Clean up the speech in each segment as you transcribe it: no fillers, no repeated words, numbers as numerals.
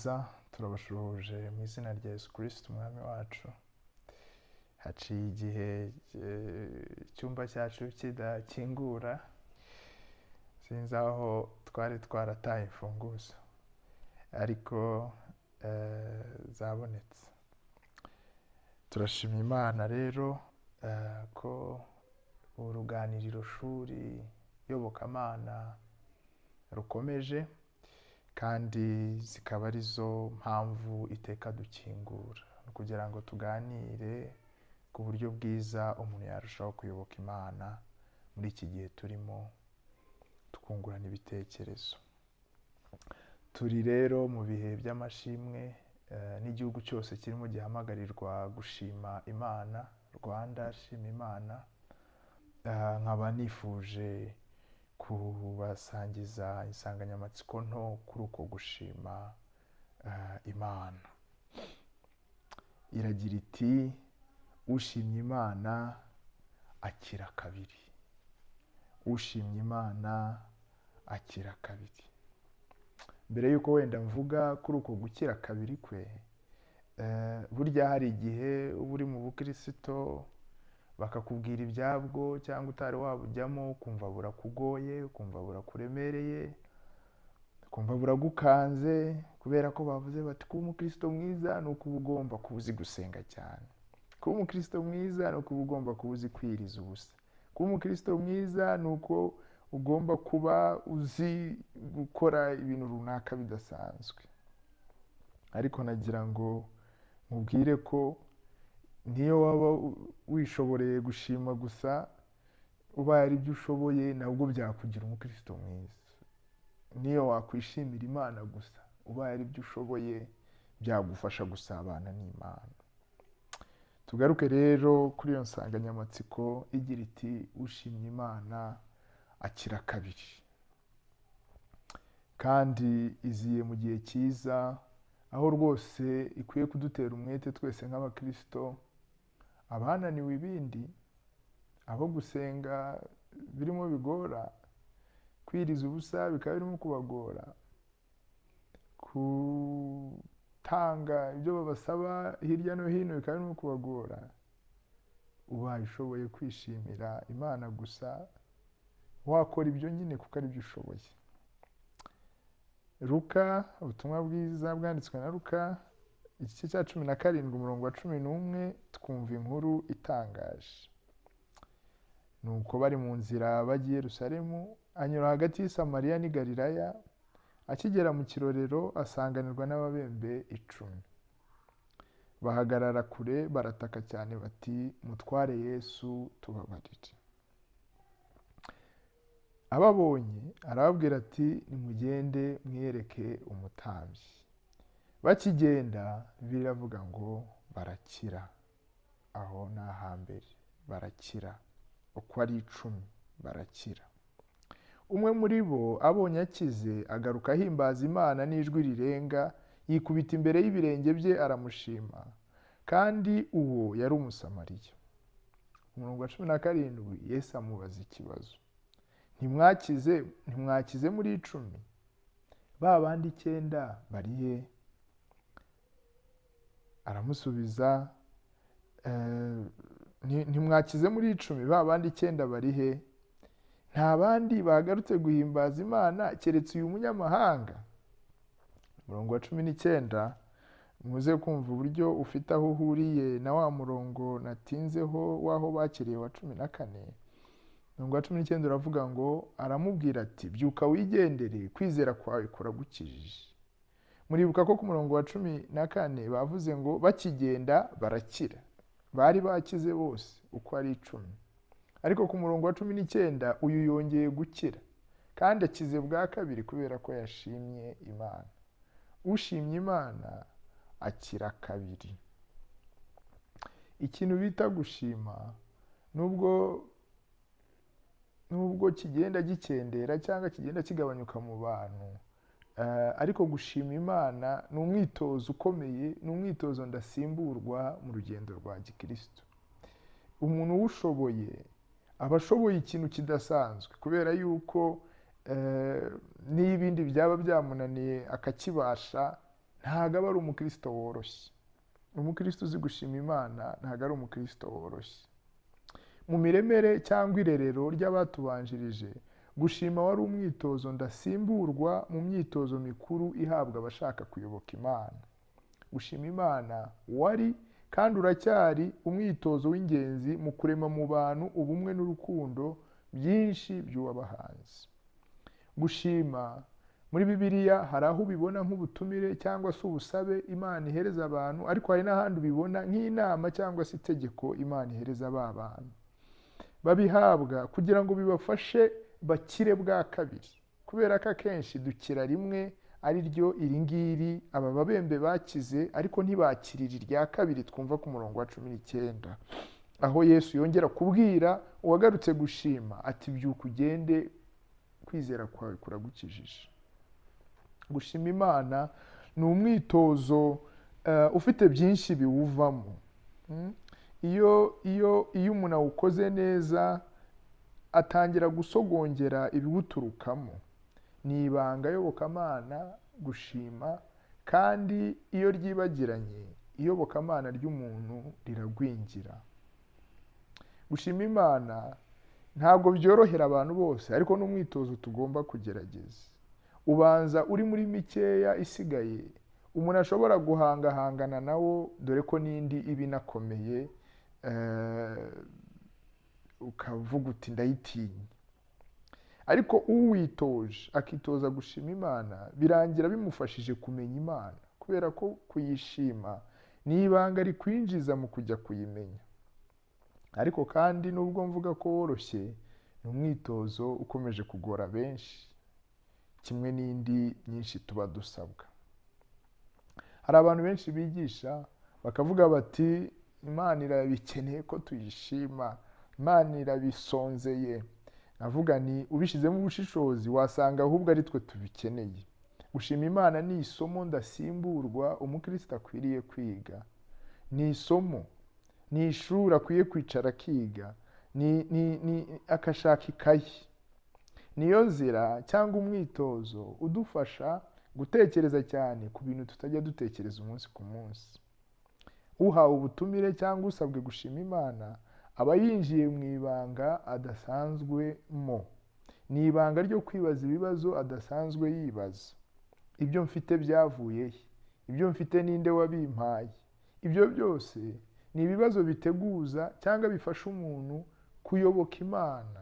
Neza, turabashuhuje mu izina rya Yesu Kristo Umwami wacu. Haciye igihe icyumba cyacu kidakingura, sinzi aho twari twarataye imfunguzo, ariko zabonetse. Turashima Imana rero ko uruganiriro shuri iyobokamana rukomeje, kandi zikaba arizo mpamvu iteka dukingura, ni ukugira ngo tuganire ku buryo bwiza umuntu yarushaho kuyoboka Imana muri iki gihe turimo, twungurana ibitekerezo. Turi rero mu bihe by'amashimwe, n'igihugu cyose kirimo gihamagarirwa gushima Imana. Rwanda, shima Imana. Nkaba nifuje kubasangiza insanganyamatsiko nto kuri uko gushima Imana. Iragira iti: "Ushimye Imana akira kabiri." Ushimye Imana akira kabiri. Mbere y'uko wenda mvuga kuri uko gukira kabiri kwe, burya hari igihe uba uri mu bukirisito bakakubwira ibyabwo, cyangwa utari wabujyamo, ukumva burakugoye, ukumva burakuremereye, ukumva buragukanze, kubera ko bavuze bati: "Kuba umukristo mwiza ni ukuba ugomba kuba uzi gusenga cyane, kuba umukristo mwiza ni ukuba ugomba kuba uzi kwiriza ubusa, kuba umukristo mwiza ni uko ugomba kuba uzi gukora ibintu runaka bidasanzwe." Ariko nagira ngo mubwire ko niyo waba wishoboreye gushima gusa, ubaye ari byo ushoboye, nabwo byakugira umukristo mwiza. Niyo wakwishimira Imana gusa, ubaye ari byo ushoboye, byagufasha gusabana n'Imana. Tugaruke rero kuri iyo nsanganyamatsiko igira iti: "Ushimye Imana akira kabiri." Kandi iziye mu gihe cyiza, aho rwose ikwiye kudutera umwete twese nk'abakirisito, abananiwe ibindi, abo gusenga birimo bigora, kwiriza ubusa bikaba birimo kubagora, gutanga ibyo babasaba hirya no hino bikaba birimo kubagora. Ubaye ushoboye kwishimira Imana gusa, wakora ibyo nyine kuko ari byo ushoboye. Luka, ubutumwa bwiza bwanditswe na Luka, igice cya 17, umurongo wa 11, twumva inkuru itangaje. Nuko bari mu nzira bagiye i Yerusalemu, anyura hagati y'i Samariya n'i Galilaya. Akigera mu kirorero, asanganirwa n'ababembe 10. Bahagarara kure, barataka cyane bati: "Mutware Yesu, tubabarire." Ababonye arababwira ati: "Nimugende mwiyereke umutambyi." Bakigenda, Bibiliya iravuga ngo barakira. Aho ni ahambere, barakira uko ari 10, barakira. Umwe muri bo abonye akize, agaruka ahimbaza Imana n'ijwi rirenga, yikubita imbere y'ibirenge bye, aramushima. Kandi uwo yari Umusamariya. Umurongo wa 17, Yesu amubaza ikibazo: "Ntimwakize muri 10? Ba bandi icyenda bari he?" Aramusubiza: "Ntimwakize muri 10? Ba bandi icyenda bari he? Nta bandi bagarutse guhimbaza Imana keretse uyu munyamahanga?" Umurongo wa 19, muze kumva uburyo ufite aho uhuriye na wa murongo natinzeho w'aho bakiriye wa 14. Umurongo wa 19 uravuga ngo: "Aramubwira ati: 'Byuka wigendere, kwizera kwawe kuragukijije.'" Muribuka ko ku murongo wa 14 bavuze ngo bakigenda barakira, bari bakize bose uko ari 10. Ariko ku murongo wa 19, uyu yongeye gukira, kandi akize bwa kabiri kubera ko yashimye Imana. Ushimye Imana akira kabiri. Ikintu bita gushima, nubwo kigenda gikendera cyangwa kigenda kigabanyuka mu bantu, ariko gushima Imana ni umwitozo ukomeye, ni umwitozo ndasimburwa mu rugendo rwa gikristo. Umuntu uwushoboye aba ashoboye ikintu kidasanzwe, kubera yuko n'ibindi byaba byamunaniye akakibasha, Ntabwo aba ari umukristo woroshye. Umukristo uzi gushima Imana ntabwo ari umukristo woroshye. Mu miremere cyangwa irerero ry'abatubanjirije, gushima wari umwitozo ndasimburwa mu myitozo mikuru ihabwa abashaka kuyoboka Imana. Gushima Imana wari kandi uracyari umwitozo w'ingenzi mu kurema mu bantu ubumwe n'urukundo byinshi by'uwabahanze. Gushima muri Bibiliya hari aho ubibona nk'ubutumire cyangwa se ubusabe Imana ihereza abantu, ariko hari n'ahandi ubibona nk'inama cyangwa se itegeko Imana ihereza ba bantu. Babihabwa kugira ngo bibafashe bakire bwa kabiri, kubera ko akenshi dukira rimwe, ari ryo iri ngiri aba babembe bakize, ariko ntibakirira irya kabiri twumva ku murongo wa 19, aho Yesu yongera kubwira uwagarutse gushima ati: "Byuka ugende, kwizera kwawe kuragukijije." Gushima Imana ni umwitozo ufite byinshi biwuvamo. Iyo umuntu awukoze neza, atangira gusogongera ibiwuturukamo. Ni ibanga yobokamana gushima, kandi iyo ryibagiranye, iyobokamana ry'umuntu riragwingira. Gushima Imana ntabwo byorohera abantu bose, ariko ni umwitozo tugomba kugerageza. Ubanza uri muri mikeya isigaye umuntu ashobora guhangahangana nawo, dore ko n'indi iba inakomeye, ukavuga uti: "Ndayitinya." Ariko uwitoje, akitoza gushima Imana, birangira bimufashije kumenya Imana, kubera ko kuyishima ni ibanga rikwinjiza mu kujya kuyimenya. Ariko kandi nubwo mvuga ko woroshye, ni umwitozo ukomeje kugora benshi, kimwe n'indi myinshi tuba dusabwa. Hari abantu benshi bigisha bakavuga bati: "Imana irabikeneye ko tuyishima, Imana irabisonzeye." Navuga ni ubishyizemo ubushishozi, wasanga ahubwo ari twe tubikeneye. Gushima Imana ni isomo ndasimburwa umukristo akwiriye kwiga. Ni isomo, ni ishuri akwiye kwicara akiga, ni akashaka ikayi. Niyo nzira cyangwa umwitozo udufasha gutekereza cyane ku bintu tutajya dutekereza umunsi ku munsi. Uhawe ubutumire cyangwa usabwe gushima Imana aba yinjiye mu ibanga adasanzwemo. Ni ibanga ryo kwibaza ibibazo adasanzwe yibaza: Ibyo mfite byavuye he? Ibyo mfite ninde wabimpaye? Ibyo byose ni ibibazo biteguza cyangwa bifasha umuntu kuyoboka Imana.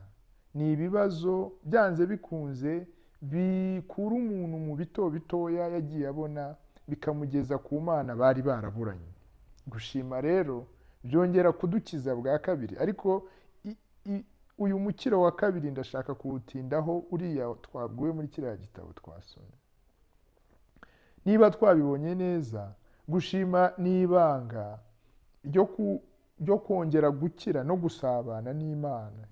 Ni ibibazo byanze bikunze bikura umuntu mu bito bitoya yagiye abona, bikamugeza ku Mana bari baraburanye. Gushima rero byongera kudukiza bwa kabiri. Ariko uyu mukiro wa kabiri ndashaka kuwutindaho, uriya twabwiwe muri kiriya gitabo twasomye. Niba twabibonye neza, gushima ni ibanga ryo kongera gukira no gusabana n'Imana.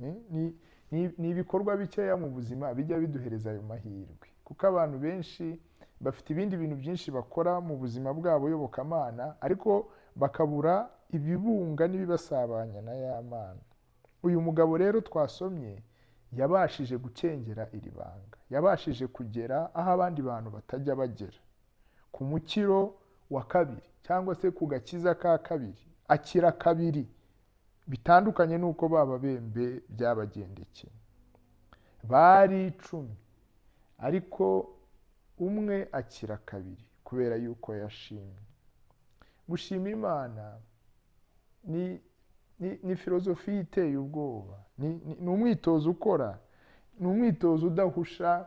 Ni ibikorwa bikeya mu buzima bijya biduhereza ayo mahirwe, kuko abantu benshi bafite ibindi bintu byinshi bakora mu buzima bwabo yobokamana, ariko bakabura ibibunga n'ibibasabanya na ya Mana. Uyu mugabo rero twasomye yabashije gukengera iri banga, yabashije kugera aho abandi bantu batajya bagera, ku mukiro wa kabiri cyangwa se ku gakiza ka kabiri, akira kabiri, bitandukanye n'uko ba babembe byabagendekeye. Bari 10, ariko umwe akira kabiri kubera yuko yashimye. Gushima Imana ni filozofiya iteye ubwoba. Ni umwitozo ukora, ni umwitozo udahusha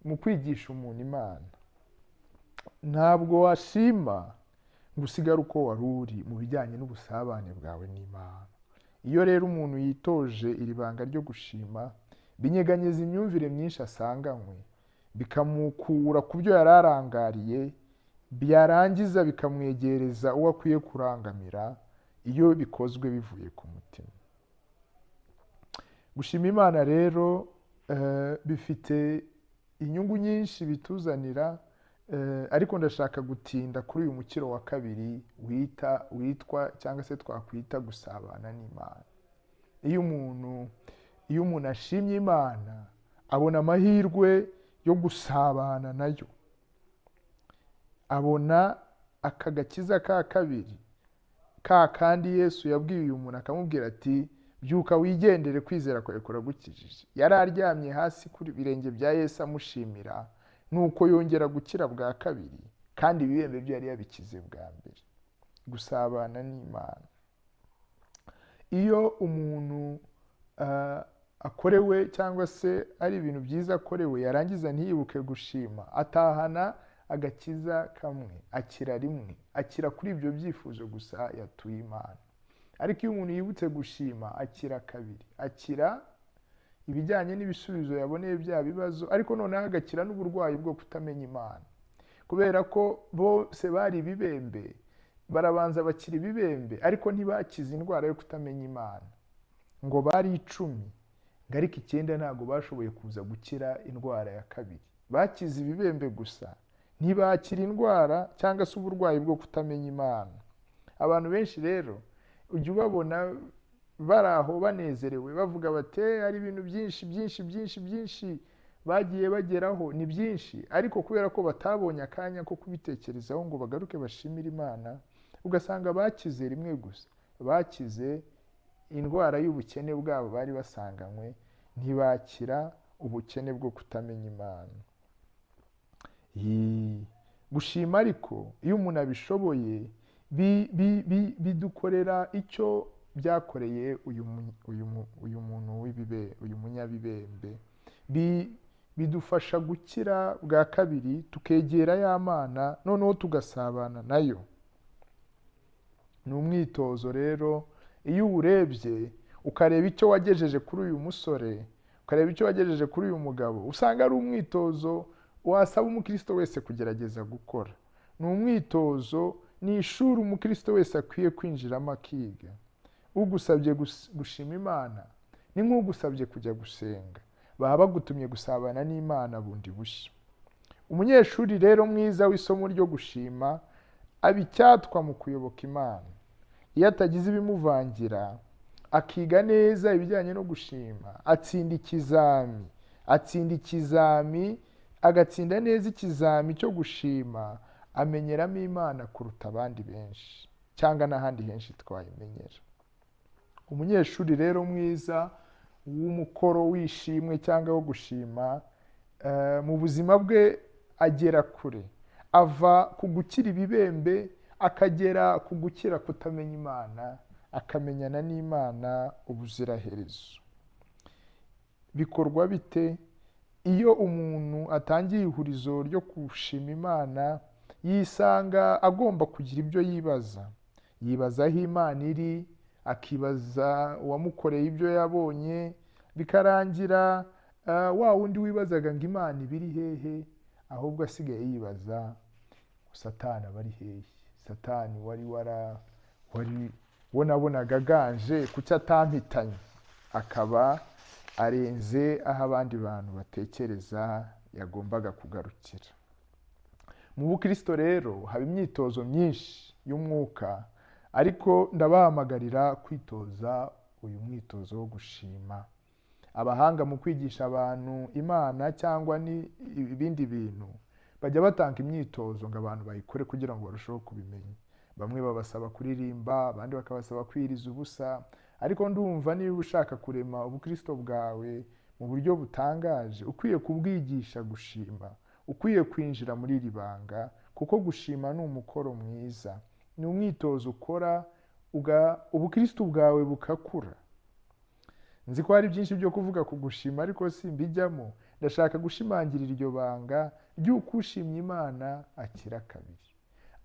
mu kwigisha umuntu Imana. Ntabwo washima ngo usigare uko wari uri mu bijyanye n'ubusabane bwawe n'Imana. Iyo rero umuntu yitoje iri banga ryo gushima, binyeganyeza imyumvire myinshi asanganywe, bikamukura ku byo yari arangariye, byarangiza bikamwegereza uwo akwiye kurangamira, iyo bikozwe bivuye ku mutima. Gushima Imana rero bifite inyungu nyinshi bituzanira, ariko ndashaka gutinda kuri uyu mukiro wa kabiri witwa cyangwa se twakwita gusabana n'Imana. Iyo umuntu ashimye Imana, abona amahirwe yo gusabana nayo. Abona aka gakiza ka kabiri, ka kandi Yesu yabwiye uyu muntu akamubwira ati: "Byuka wigendere, kwizera kwawe kuragukijije." Yari aryamye hasi kuri birenge bya Yesu amushimira, nuko yongera gukira bwa kabiri, kandi ibibembe bye yari yabikize bwa mbere. Gusabana n'Imana. Iyo umuntu akorewe cyangwa se ari ibintu byiza akorewe, yarangiza ntiyibuke gushima, atahana agakiza kamwe, akira rimwe, akira kuri ibyo byifuzo gusa yatuye Imana. Ariko iyo umuntu yibutse gushima, akira kabiri, akira ibijyanye n'ibisubizo yaboneye bya bibazo, ariko noneho agakira n'uburwayi bwo kutamenya Imana. Kubera ko bose bari ibibembe, barabanza bakira ibibembe, ariko ntibakize indwara yo kutamenya Imana. Ngo bari 10, ngo ariko 9 ntabwo bashoboye kuza gukira indwara ya kabiri. Bakize ibibembe gusa, ntibakira indwara cyangwa se uburwayi bwo kutamenya Imana. Abantu benshi rero ujya ubabona bari aho banezerewe, bavuga bati: "Hari ibintu byinshi byinshi byinshi byinshi bagiye bageraho, ni byinshi," ariko kubera ko batabonye akanya ko kubitekerezaho ngo bagaruke bashimire Imana, ugasanga bakize rimwe gusa, bakize indwara y'ubukene bwabo bari basanganywe, ntibakira ubukene bwo kutamenya Imana. Gushima ariko, iyo umuntu abishoboye, bidukorera icyo byakoreye uyu muntu w'ibibe, uyu munyabibembe. Bidufasha gukira bwa kabiri, tukegera ya Mana, noneho tugasabana nayo. Ni umwitozo rero, iyo uwurebye ukareba icyo wagejeje kuri uyu musore, ukareba icyo wagejeje kuri uyu mugabo, usanga ari umwitozo wasaba umukristo wese kugerageza gukora. Ni umwitozo, ni ishuri umukristo wese akwiye kwinjiramo akiga. Ugusabye gushima Imana ni nk'ugusabye kujya gusenga, baba bagutumye gusabana n'Imana bundi bushya. Umunyeshuri rero mwiza w'isomo ryo gushima aba icyatwa mu kuyoboka Imana. Iyo atagize ibimuvangira, akiga neza ibijyanye no gushima, atsinda ikizami, atsinda ikizami, agatsinda neza ikizami cyo gushima, amenyeramo Imana kuruta abandi benshi cyangwa n'ahandi henshi twayimenyera. Umunyeshuri rero mwiza w'umukoro w'ishimwe cyangwa wo gushima, mu buzima bwe agera kure, ava ku gukira ibibembe akagera ku gukira kutamenya Imana, akamenyana n'Imana ubuziraherezo. Bikorwa bite? Iyo umuntu atangiye ihurizo ryo gushima Imana, yisanga agomba kugira ibyo yibaza. Yibaza aho Imana iri, akibaza uwamukoreye ibyo yabonye, bikarangira wa wundi wibazaga ngo Imana iba iri hehe, ahubwo asigaye yibaza Satani aba ari hehe. Satani wari wara wari wo nabonaga aganje, kuki atampitanye? Akaba arenze aho abandi bantu batekereza yagombaga kugarukira. Mu bukristo rero haba imyitozo myinshi y'umwuka, ariko ndabahamagarira kwitoza uyu mwitozo wo gushima. Abahanga mu kwigisha abantu Imana cyangwa ni ibindi bintu bajya batanga imyitozo ngo abantu bayikore kugira ngo barusheho kubimenya. Bamwe babasaba kuririmba, abandi bakabasaba kwiriza ubusa, ariko ndumva niba ushaka kurema ubukristo bwawe mu buryo butangaje, ukwiye kubwigisha gushima, ukwiye kwinjira muri iri banga, kuko gushima ni umukoro mwiza, ni umwitozo ukora ubukristo bwawe bukakura. Nzi ko hari byinshi byo kuvuga ku gushima, ariko simbijyamo. Ndashaka gushimangira iryo banga ry'uko ushimye Imana akira kabiri,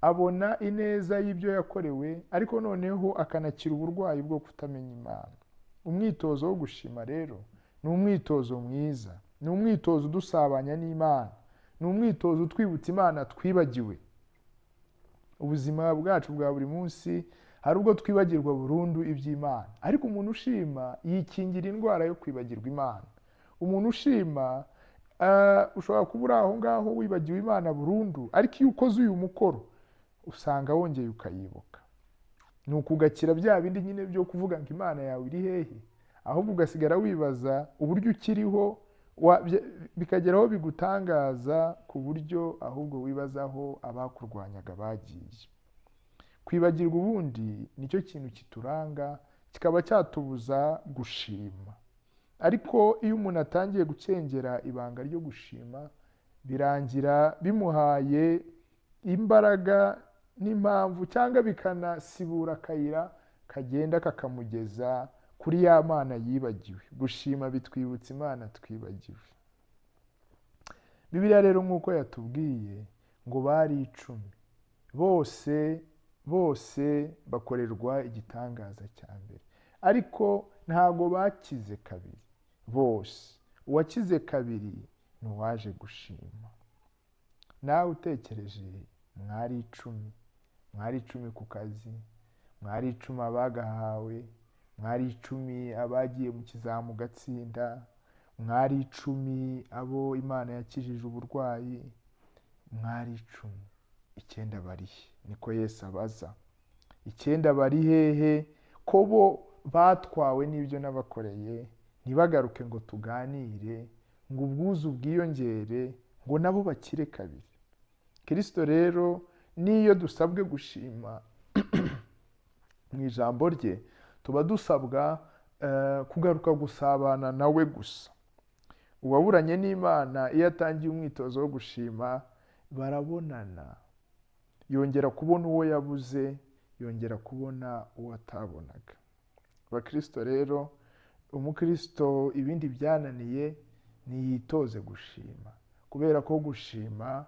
abona ineza y'ibyo yakorewe, ariko noneho akanakira uburwayi bwo kutamenya Imana. Umwitozo wo gushima rero ni umwitozo mwiza, ni umwitozo udusabanya n'Imana, ni umwitozo utwibutsa Imana twibagiwe. Ubuzima bwacu bwa buri munsi hari ubwo twibagirwa burundu iby'Imana, ariko umuntu ushima yikingira indwara yo kwibagirwa Imana. Umuntu ushima, ushobora kuba uri aho ngaho wibagiwe Imana burundu, ariko iyo ukoze uyu mukoro usanga wongeye ukayibuka. Ni ukugakira bya bindi nyine byo kuvuga ngo Imana yawe iri hehe, ahubwo ugasigara wibaza uburyo ukiriho. bikageraho bigutangaza ku buryo ahubwo wibazaho abakurwanyaga bagiye. Kwibagirwa ubundi nicyo kintu kituranga, kikaba cyatubuza gushima. Ariko iyo umuntu atangiye gucengera ibanga ryo gushima, birangira bimuhaye imbaraga n'impamvu, cyangwa bikanasibura akayira kagenda kakamugeza kuri ya Mana yibagiwe. Gushima bitwibutsa Imana twibagiwe. Bibiliya rero nk'uko yatubwiye ngo bari 10, bose bose bakorerwa igitangaza cya mbere, ariko ntago bakize kabiri bose. Uwakize kabiri ni uwaje gushima. Nawe utekereje, mwari 10, mwari 10 ku kazi, mwari 10 abagahawe, mwari 10 abagiye mu kizamu gatsinda, mwari 10 abo Imana yakijije uburwayi, mwari 10. 9 barihe? Niko Yesu abaza. 9 bari hehe ko bo batwawe n'ibyo nabakoreye, ntibagaruke ngo tuganire, ngo ubwuzu bwiyongere, ngo nabo bakire kabiri? Kristo rero n'iyo dusabwe gushima mu ijambo rye, tuba dusabwa kugaruka gusabana nawe gusa. Uwaburanye n'Imana iyo atangiye umwitozo wo gushima, barabonana, yongera kubona uwo yabuze, yongera kubona uwo atabonaga. Bakristo rero, umukristo ibindi byananiye niyitoze gushima, kubera ko gushima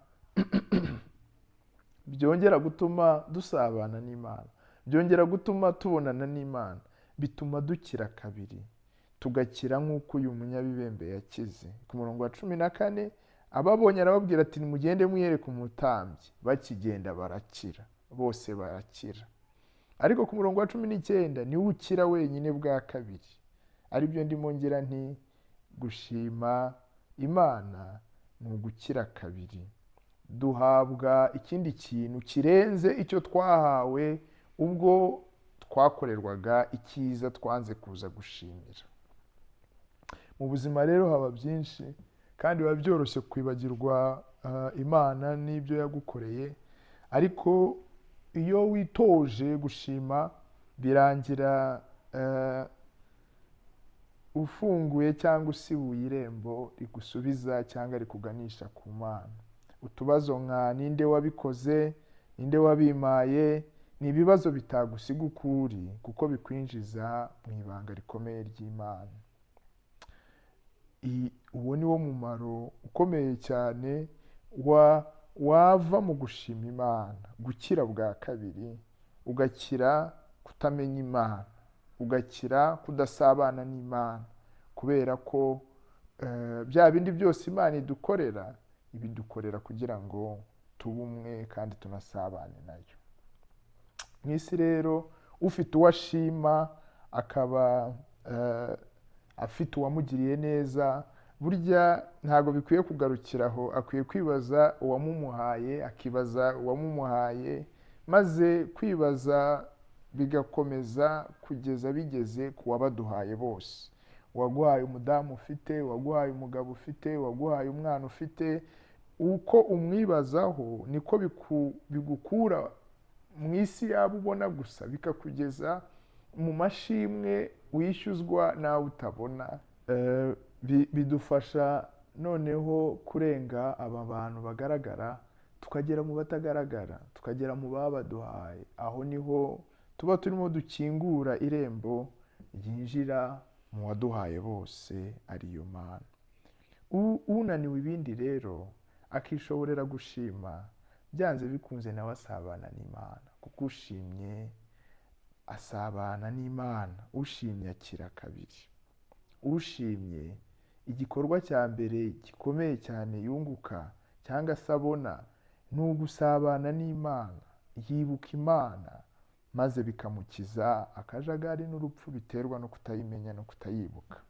byongera gutuma dusabana n'Imana, byongera gutuma tubonana n'Imana, bituma dukira kabiri, tugakira nk'uko uyu munyabibembe yakize. Ku murongo wa 14 ababonye arababwira ati nimugende mwiyereke umutambyi. Bakigenda barakira, bose barakira. Ariko ku murongo wa 19 niwe ukira wenyine bwa kabiri. Aribyo ndimo ngira nti gushima Imana ni ugukira kabiri. Duhabwa ikindi kintu kirenze icyo twahawe ubwo twakorerwaga icyiza twanze kuza gushimira. Mu buzima rero haba byinshi, kandi biba byoroshye kwibagirwa Imana n'ibyo yagukoreye, ariko iyo witoje gushima birangira ufunguye cyangwa usibuye irembo rigusubiza cyangwa rikuganisha ku Mana. Utubazo nka ninde wabikoze, ninde wabimaye, ni ibibazo bitagusiga ukuri, kuko bikwinjiza mu ibanga rikomeye ry'Imana. Uwo ni wo mumaro ukomeye cyane wava mu gushima Imana, gukira bwa kabiri, ugakira kutamenya Imana, ugakira kudasabana n'Imana, kubera ko bya bindi byose Imana idukorera, ibidukorera kugira ngo tube umwe kandi tunasabane nayo. Mu isi rero ufite uwo ashima akaba afite uwamugiriye neza, burya ntabwo bikwiye kugarukira aho, akwiye kwibaza uwamumuhaye, akibaza uwamumuhaye, maze kwibaza bigakomeza kugeza bigeze ku wabaduhaye bose. Uwaguhaye umudamu ufite, uwaguhaye umugabo ufite, uwaguhaye umwana ufite, uko umwibazaho niko bigukura mu isi yaba ubona gusa, bikakugeza mu mashimwe wishyuzwa nawe utabona. Bidufasha noneho kurenga aba bantu bagaragara, tukagera mu batagaragara, tukagera mu babaduhaye. Aho niho tuba turimo dukingura irembo ryinjira mu waduhaye bose, ariyo Mana. Unaniwe ibindi rero akishoborera gushima, byanze bikunze nawe asabana n'Imana, kuko ushimye asabana n'Imana. Ushimye akira kabiri. Ushimye igikorwa cya mbere gikomeye cyane yunguka cyangwa se abona ni ugusabana n'Imana, yibuka Imana, maze bikamukiza akajagari n'urupfu biterwa no kutayimenya no kutayibuka.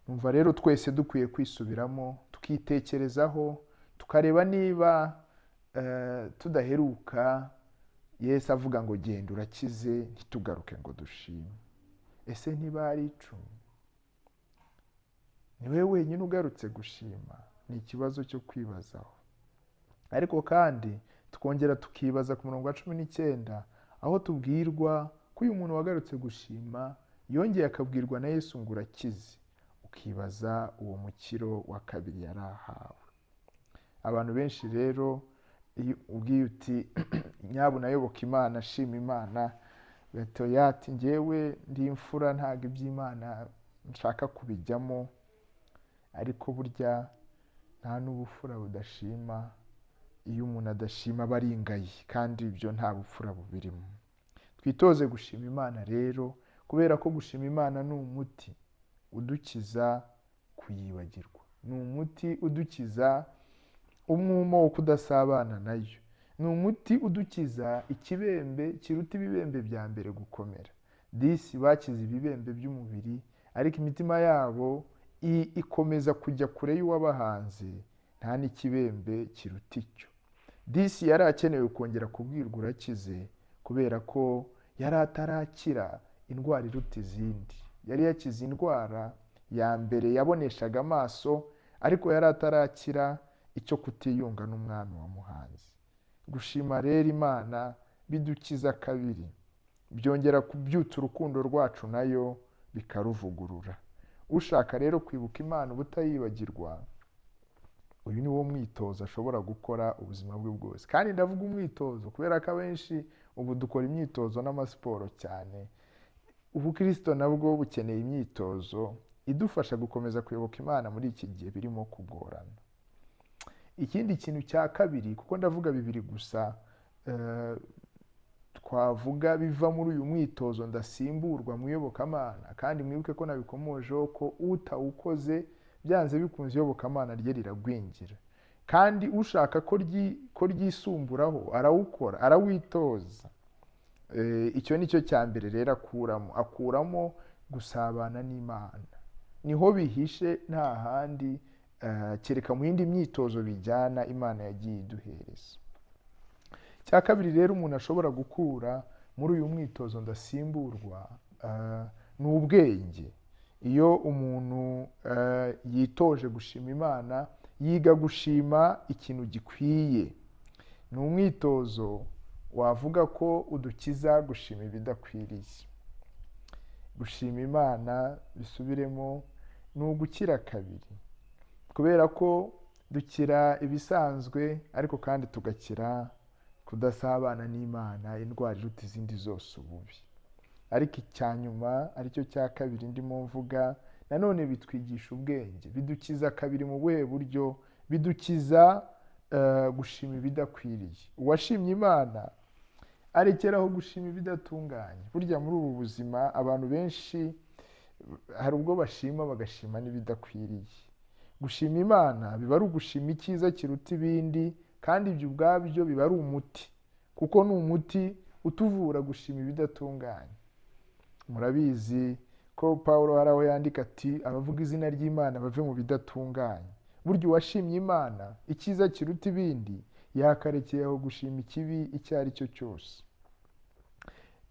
Numva rero twese dukwiye kwisubiramo, tukitekerezaho, tukareba niba tudaheruka Yesu avuga ngo genda urakize, ntitugaruke ngo dushime. Ese ntibari 10? Ni we wenyine ugarutse gushima? Ni ikibazo cyo kwibazaho. Ariko kandi tukongera tukibaza ku murongo wa 19, aho tubwirwa ko uyu muntu wagarutse gushima yongeye akabwirwa na Yesu ngo urakize. Ukibaza uwo mukiro wa kabiri yari ahawe. Abantu benshi rero iyo ubwiye uti nyabuna ayoboka Imana, shima Imana, gatoya ati njyewe ndi imfura, ntabwo iby'Imana nshaka kubijyamo. Ariko burya nta n'ubufura budashima. Iyo umuntu adashima aba aringaye, kandi ibyo nta bufura bubirimo. Twitoze gushima Imana rero, kubera ko gushima Imana ni umuti udukiza kuyibagirwa, ni umuti udukiza umwumo wo kudasabana nayo, ni umuti udukiza ikibembe kiruta ibibembe bya mbere gukomera. Disi bakize ibibembe by'umubiri, ariko imitima yabo ikomeza kujya kure y'uwabahanze, nta n'ikibembe kiruta icyo. Disi yari akenewe kongera kubwirwa urakize, kubera ko yari atarakira indwara iruta izindi. Yari yakize indwara ya mbere yaboneshaga amaso, ariko yari atarakira icyo kutiyunga n'umwami wamuhanze. Gushima rero Imana bidukiza kabiri, byongera kubyutsa urukundo rwacu nayo bikaruvugurura. Ushaka rero kwibuka Imana ubutayibagirwa, uyu ni wo mwitozo ashobora gukora ubuzima bwe bwose. Kandi ndavuga umwitozo kubera ko abenshi ubu dukora imyitozo n'amasiporo cyane. Ubukristo nabwo bukeneye imyitozo idufasha gukomeza kuyoboka Imana muri iki gihe birimo kugorana. Ikindi kintu cya kabiri, kuko ndavuga bibiri gusa, twavuga biva muri uyu mwitozo ndasimburwa mu iyobokamana, kandi mwibuke ko nabikomojeho ko utawukoze byanze bikunze iyobokamana rye riragwingira, kandi ushaka ko ryisumburaho arawukora, arawitoza. Icyo ni cyo cya mbere rero akuramo gusabana n'Imana. Niho bihishe, nta handi, kereka mu yindi myitozo bijyana Imana yagiye iduhereza. Cya kabiri rero umuntu ashobora gukura muri uyu mwitozo ndasimburwa, ni ubwenge. Iyo umuntu yitoje gushima Imana, yiga gushima ikintu gikwiye. Ni umwitozo wavuga ko udukiza gushima ibidakwiriye. Gushima Imana, bisubiremo, ni ugukira kabiri, kubera ko dukira ibisanzwe, ariko kandi tugakira kudasabana n'Imana, indwara iruta izindi zose ububi. Ariko icya nyuma, aricyo cya kabiri ndimo mvuga, nanone bitwigisha ubwenge. Bidukiza kabiri mu buhe buryo? Bidukiza gushima ibidakwiriye. Uwashimye Imana arekeraho gushima ibidatunganye. Burya muri ubu buzima abantu benshi hari ubwo bashima bagashima n'ibidakwiriye. Gushima Imana biba ari ugushima icyiza kiruta ibindi, kandi ibyo ubwabyo biba ari umuti, kuko ni umuti utuvura gushima ibidatunganye. Murabizi ko Pawulo hari aho yandika ati abavuga izina ry'Imana bave mu bidatunganye. Burya uwashimye Imana icyiza kiruta ibindi yakarekeyeho gushima ikibi icyo ari cyo cyose.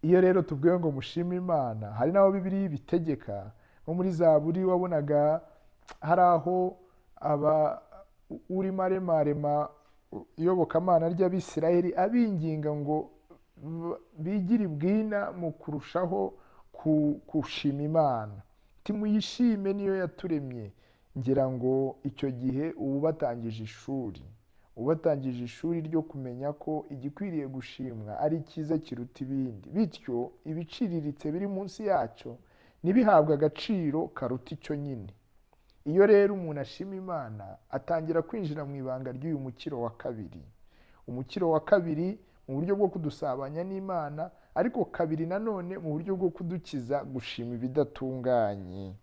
Iyo rero tubwiwe ngo mushime Imana, hari n'aho Bibiliya ibitegeka. Nko muri Zaburi wabonaga hari aho aba urimo aremarema iyobokamana ry'Abisirayeli abinginga ngo bigire ibwina mu kurushaho gushima Imana. Timuyishime niyo yaturemye. Ngira ngo icyo gihe ubu batangije ishuri, ubatangije ishuri ryo kumenya ko igikwiriye gushimwa ari icyiza kiruta ibindi, bityo ibiciriritse biri munsi yacyo ntibihabwe agaciro karuta icyo nyine. Iyo rero umuntu ashima Imana, atangira kwinjira mu ibanga ry'uyu mukiro wa kabiri. Umukiro wa kabiri mu buryo bwo kudusabanya n'Imana, ariko kabiri nanone mu buryo bwo kudukiza gushima ibidatunganye.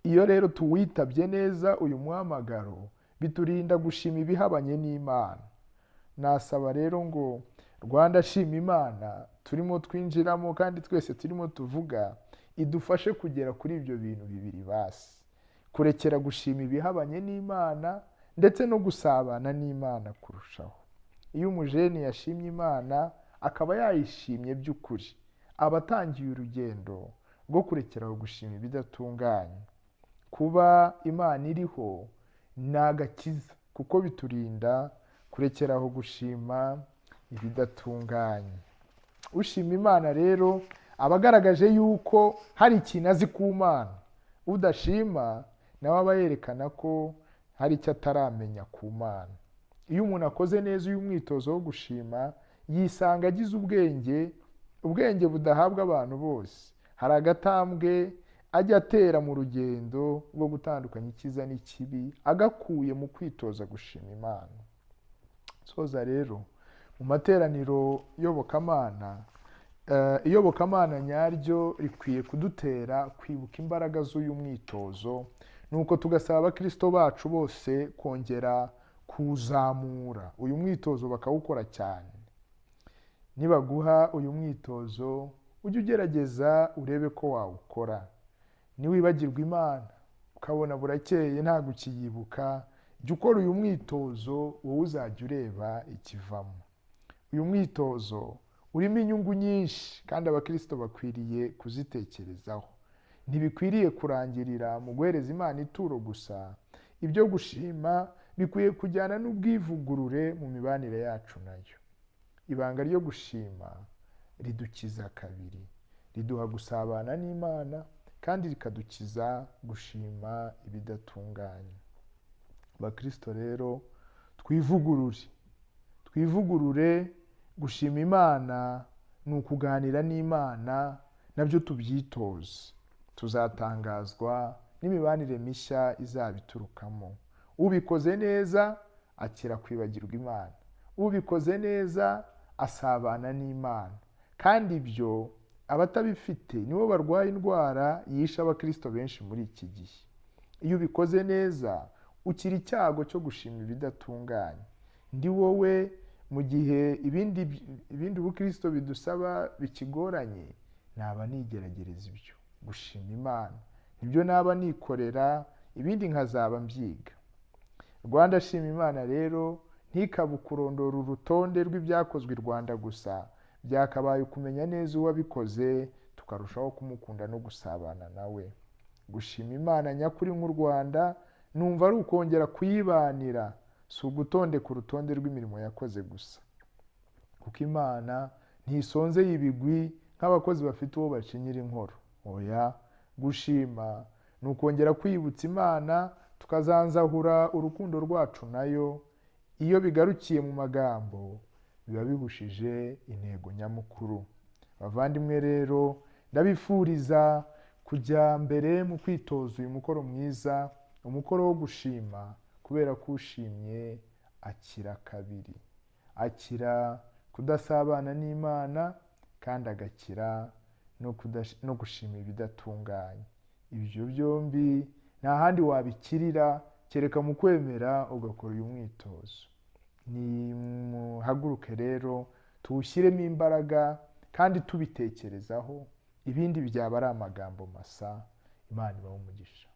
Iyo rero tuwitabye neza uyu muhamagaro, biturinda gushima ibihabanye n'Imana. Nasaba rero ngo Rwanda Shima Imana turimo twinjiramo kandi twese turimo tuvuga, idufashe kugera kuri ibyo bintu bibiri basi: kurekera gushima ibihabanye n'Imana ndetse no gusabana n'Imana kurushaho. Iyo umujeni yashimye Imana akaba yayishimye by'ukuri, aba atangiye urugendo rwo kurekera gushima ibidatunganye. Kuba Imana iriho ni agakiza, kuko biturinda kurekeraho gushima ibidatunganye. Ushima Imana rero aba agaragaje yuko hari ikintu azi ku Mana. Udashima nawe aba yerekana ko hari icyo ataramenya ku Mana. Iyo umuntu akoze neza uyu mwitozo wo gushima, yisanga agize ubwenge, ubwenge budahabwa abantu bose. Hari agatambwe ajya atera mu rugendo rwo gutandukanya icyiza n'ikibi, agakuye mu kwitoza gushima Imana. Soza rero, mu materaniro yobokamana, iyobokamana nyaryo rikwiye kudutera kwibuka imbaraga z'uyu mwitozo, nuko tugasaba abakristo bacu bose kongera kuwuzamura uyu mwitozo, bakawukora cyane. Nibaguha uyu mwitozo, ujye ugerageza urebe ko wawukora. Niwibagirwa Imana ukabona burakeye ntabwo ukiyibuka, jya ukora uyu mwitozo, wowe uzajya ureba ikivamo. Uyu mwitozo urimo inyungu nyinshi, kandi abakristo bakwiriye kuzitekerezaho. Ntibikwiriye kurangirira mu guhereza Imana ituro gusa. Ibyo gushima bikwiye kujyana n'ubwivugurure mu mibanire yacu nayo. Ibanga ryo gushima ridukiza kabiri: riduha gusabana n'Imana, kandi rikadukiza gushima ibidatunganye. Abakristo rero, twivugurure, twivugurure. Gushima Imana ni ukuganira n'Imana, nabyo tubyitoze. Tuzatangazwa n'imibanire mishya izabiturukamo. Ubikoze neza akira kwibagirwa Imana, ubikoze neza asabana n'Imana. Kandi ibyo abatabifite nibo barwaye indwara yishe abakristo benshi muri iki gihe. Iyo ubikoze neza, ukira icyago cyo gushima ibidatunganye. Ndi wowe, mu gihe ibindi ubukristo bidusaba bikigoranye, naba nigeragereza ibyo gushima Imana, nibyo naba nikorera, ibindi nkazaba mbyiga. Rwanda Shima Imana rero ntikabe ukurondora urutonde rw'ibyakozwe i Rwanda gusa, byakabaye ukumenya neza uwabikoze, tukarushaho kumukunda no gusabana nawe. Gushima Imana nyakuri nk'u Rwanda, numva ari ukongera kuyibanira, si ugutondeka urutonde rw'imirimo yakoze gusa, kuko Imana ntisonzeye ibigwi nk'abakozi bafite uwo bacinyira inkoro. Oya, gushima ni ukongera kwibutsa Imana, tukazanzahura urukundo rwacu nayo. Iyo bigarukiye mu magambo, biba bihushije intego nyamukuru. Bavandimwe rero, ndabifuriza kujya mbere mu kwitoza uyu mukoro mwiza, umukoro wo gushima, kubera ko ushimye akira kabiri: akira kudasabana n'Imana, kandi agakira no gushima ibidatunganye. Ibyo byombi nta handi wabikirira kereka mu kwemera ugakora uyu mwitozo. Nimuhaguruke rero tuwushyiremo imbaraga kandi tubitekerezaho, ibindi byaba ari amagambo masa. Imana ibahe umugisha.